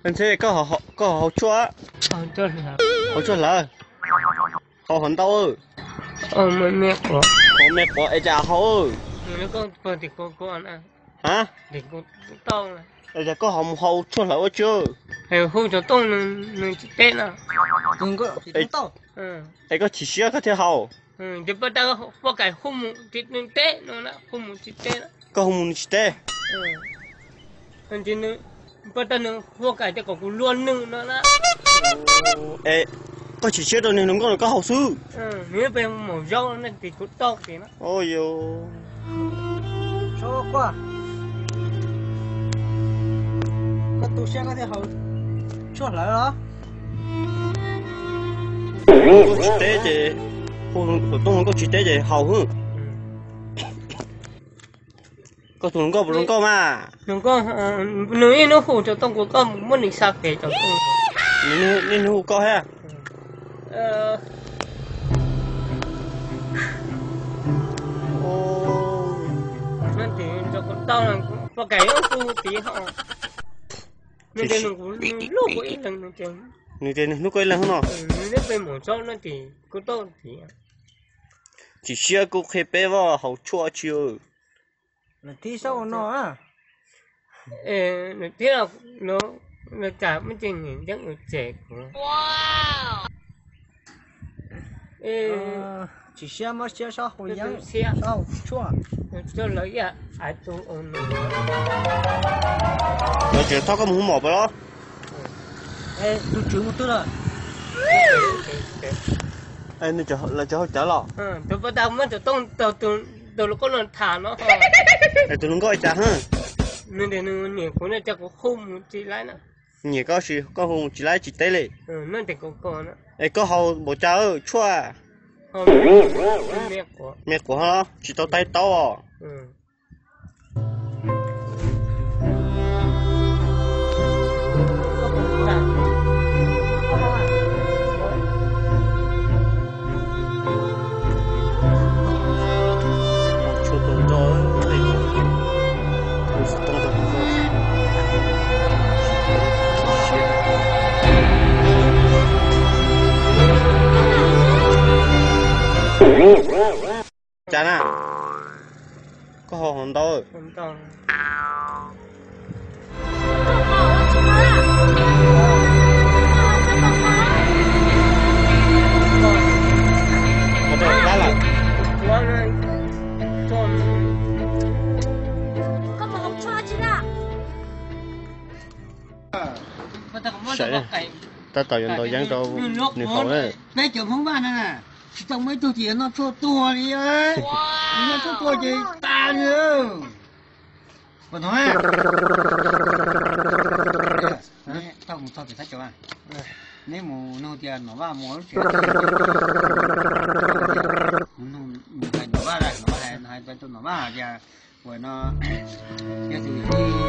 Ntshe koj, koj haus tshuaj, haus tshuaj hlawv, haus hov ntau, me quav es cas haus. Ha, es cas koj ho mus haus tshuaj hlawv ua tsi? Hu cov tooj nws tsis teb na. Es koj chim siab koj thiaj haus. Ces poj tab, poj kais hu mus tsis teb no, hu mus tsis teb. Koj hu mus nws tsis teb. Poj tab nws poj kais tias kom kuv luag nws no na. Es koj chim siab rau niag hluas nkauj no koj haus xwb. Nws pem maum zaub no ces kuv tau ces no. Koj tu siab koj thiaj haus tshuaj hlawv los? Koj tsis teb ces, hu tus tooj no koj tsis teb ces haus hwb. Koj tus hluas nkauj puas zoo nkauj mas? Nws ib hnub hu cov tooj kuv koj muab nws xa pem cov tooj. Nws niaj hnub hu koj thiab. Nws tias nws hnub koj ib leeg no. Chim siab kuv qhia peb vaj haus tshuaj tsi. Nws thiab, nws kam muaj tsev niam nceeb ua tsev kuv. Chim siab mob siab sob hu yeeb, sob hu tshuaj. Lawv tseem thauj koj mus hu mom pem los? Tus tswv mus twg lawm? Lawv tseem hauj cawv los? Tus poj tab muab cov tooj rau tus hluas nkauj no tham no. Es tus hluas nkauj cas? Nws tias nws nyiam kuv no ces kuv hu mus tsis laib na. Nyiam koj ces koj hu mus tsis laib tsis teb li. Es koj haus npaum cas tshuaj? Me quav tsis tau tais taub os. Cas na? Koj haus hov ntau. Tab tom yuav ntaus yeeb rau nws haus na. Peb cov Hmoob Vaj na, tsis tau muaj ib tug ces yuav noj tshuaj tuag li. Noj tshuaj tuag ces tas li. Puas hnov? Neb mus txog pem thab cos, neb mus nug tias Nom Vaj mus lub tsev, mus nug Nom Vaj, Nom Vaj hais rau Nom Vaj tias, uas no, yog tus yawm yij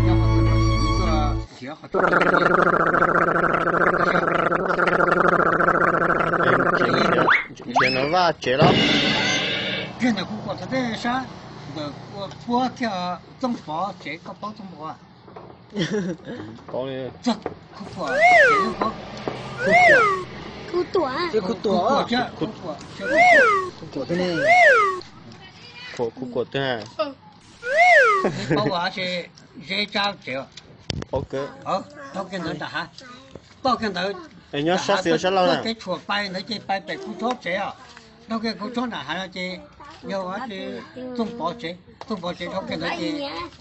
nyob qhov twg los sis yij tuaj nrhiav qhov tsev. Nrhiav Nom Vaj tsev los? Kiag ntawm kuv kuam thaum tej sab, ntawm ua puab thiab Txooj Pov tsev, koj paub Txooj Pov? Paub li. Txog Khuj Kuam tsev, Khuj Kuam, Khuj Kuam, Khuj Kuam twg? Paub ua tsi, Zeb Tsab tsev. Paub kawg. Taug kiag ntawd nram hav, taug kiag ntawd, nyob sab xis sab laug na, tej tshuam pais ntawd ces pais pem Khuj Tshob tsev os. Taug kiag Khuj Tshob nram hav no ces yog ua tsi, Txooj Pov tsev, Txooj Pov tsev dhau kiag ntawd ces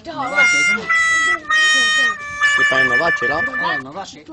Nom Vaj tsev xwb. Ces pais Nom Vaj tsev los? Nom Vaj tsev.